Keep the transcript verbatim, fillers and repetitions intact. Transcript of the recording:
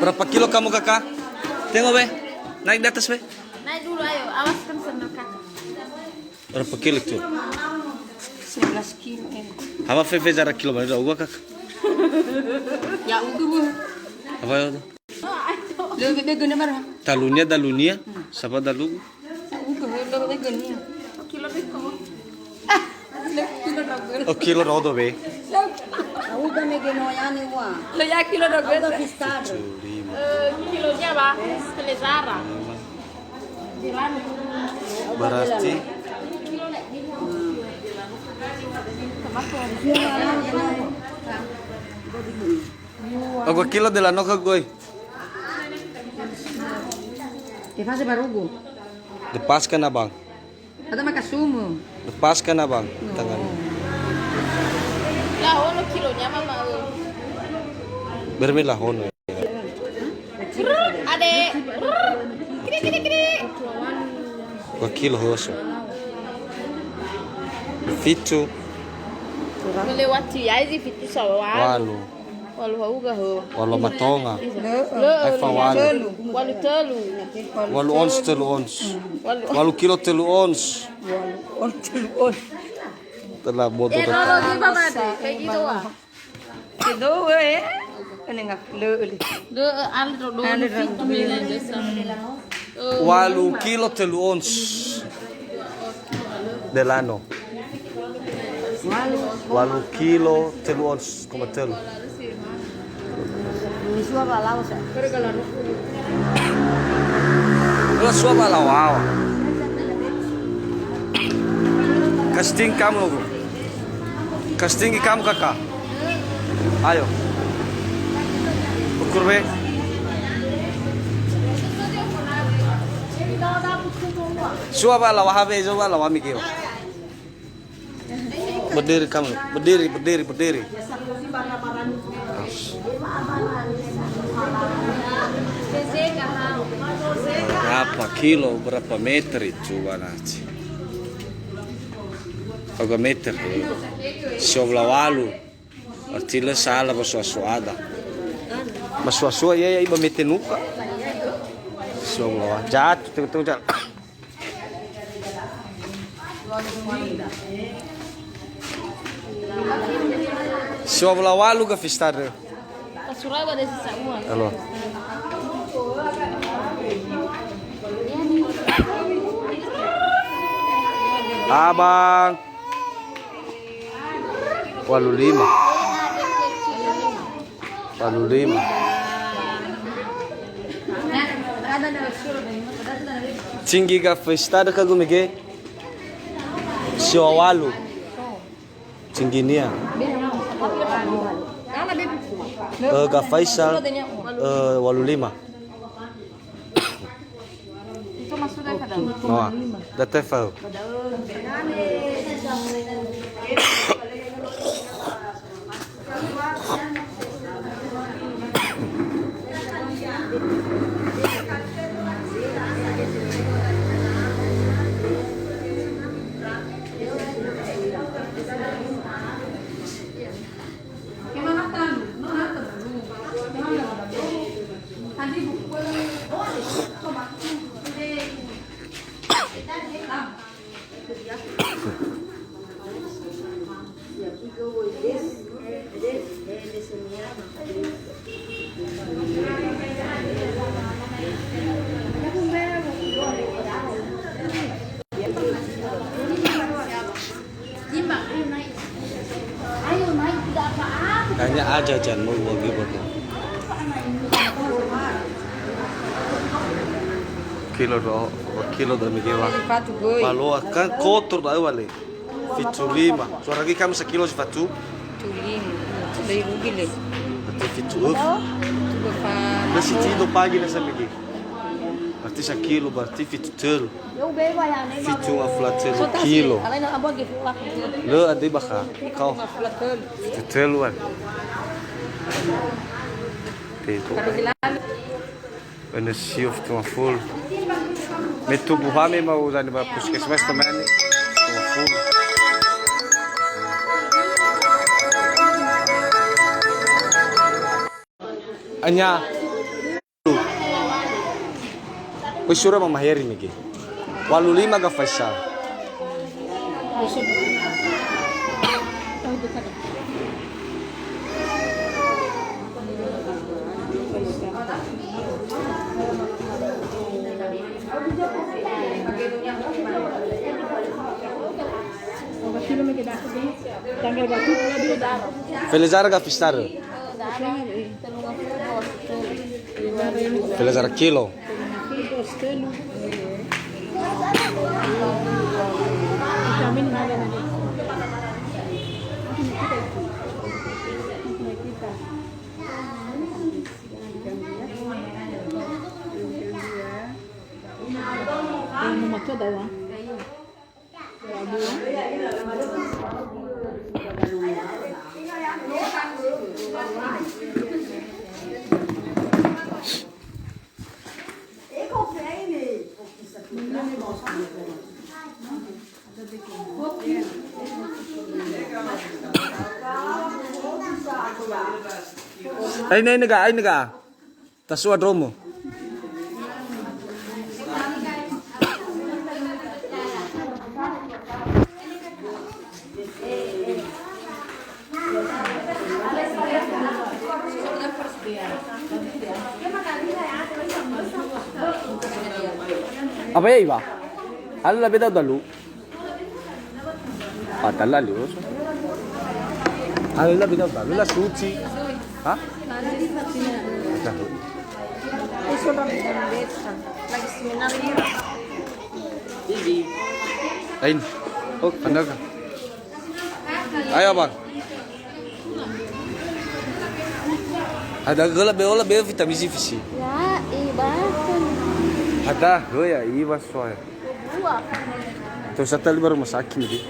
Berapa kilo kamu, Kakak? Tengok, Be. Naik di atas, Be. Naik dulu, ayo. Awas kan sandal Kakak. Berapa kilo itu? Sebelas kilo, eh. Apa Fefe zara kilo mana? Udah, Kakak. Ya, udah, Bu. Apa ya, udah? Lebih, lebih gede, Mar. Talunia, dalunia. Siapa dalu? Uga, lo, lo, geni. Kilo deko. Ah, lo, kilo doko. Oh, kilo rodo, Be. Lo. Uga mege no yani wa. Lo ya kilo doko. Uga pistar. Tujuh, lima. Eh, kilonya, Bang. Selezara. Berarti Ogo kilo delano ka goi. Te fase barugu. Lepaskan, Abang. Ada maka sumu. Lepaskan, Abang. Tangan. Lahono kilonya, Mama, eh. Berme lahono. Ade. Kiri, kiri, kiri. Dua kilo hoso. Fitu. Melewati aja fitu sawa. Walu. Walu hauga ho. Walu matonga. Lo, Ai fa walu. Walu telu. Walu ons, telu ons. Walu. Walu kilo telu ons. Walu ons, telu ons. Telah bodoh. Eh, kalau gitu, Mama, kayak gitu, wah. Kedua, eh. Ini nggak, le, le. Le, eh, Andro, do, Andro, fitu, do, le, le, le. Walu kilo telu ons. Delano. Walu. Walu kilo telu ons koma telu. Ini sua ba lao sa. Lo sua ba lao awa. Casting kamu, Bu. Casting kamu, Kakak. Ayo. Ukur, Be. Sua ba lawa habe, sua ba lawa mikir. Berdiri kamu, berdiri, berdiri, berdiri. Berapa kilo, berapa meter itu, Bang Haji? Berapa meter? Siwa walu. Berarti lö sala ba soa-soada. Ba soa-soa ia, ia iba mete nuka. Siwa walu. Jatuh, tengok-tengok jatuh. Siwa walu ga fistadö. Halo. Abang. Walu lima. Walu lima. Tinggi ga fistadö ka gumege? Siwa walu. Tingginia. Eh, ga Faisal, eh, walu lima. Noa, data fau. Hanya aja jangan mau bagi bagi. Kilo do, kilo do mege wa. Fatu goi. Walo kan kotor do wale. Fitu lima. Suara lagi kami sekilo si fatu. Fitu lima. Dari rugi le. Berarti fitu uf. Tuh, Bapak. Nasi tido pagi nasa mege. Berarti sakilo, berarti fitu telu. Fitu ngafulu telu kilo. Lö ade bakha. Kau. Fitu telu an. Telu. Ene siu fitu ngafulu. Me tubuha me mau zani ba puskesmas teman. Fitu ngafulu. Anya. Oi sura Mama Heri nege. Walu lima ga Faisal. Felezara ga Fistar? Felezara kilo. Aine, aine ga, aine ga. Tasua ndromo. Apa ya, Iwa? Hal lebih tahu dulu. Padahal lali oso. Ala bidau ba, lula suci. Ha? Tahu. Lain. Oh, pandang ka? Ayo, Bang. Ada gula beola be vitamin C fisi. Ya, iba. Ada, oh ya, iba soal. Terus saya tali baru masaki nih.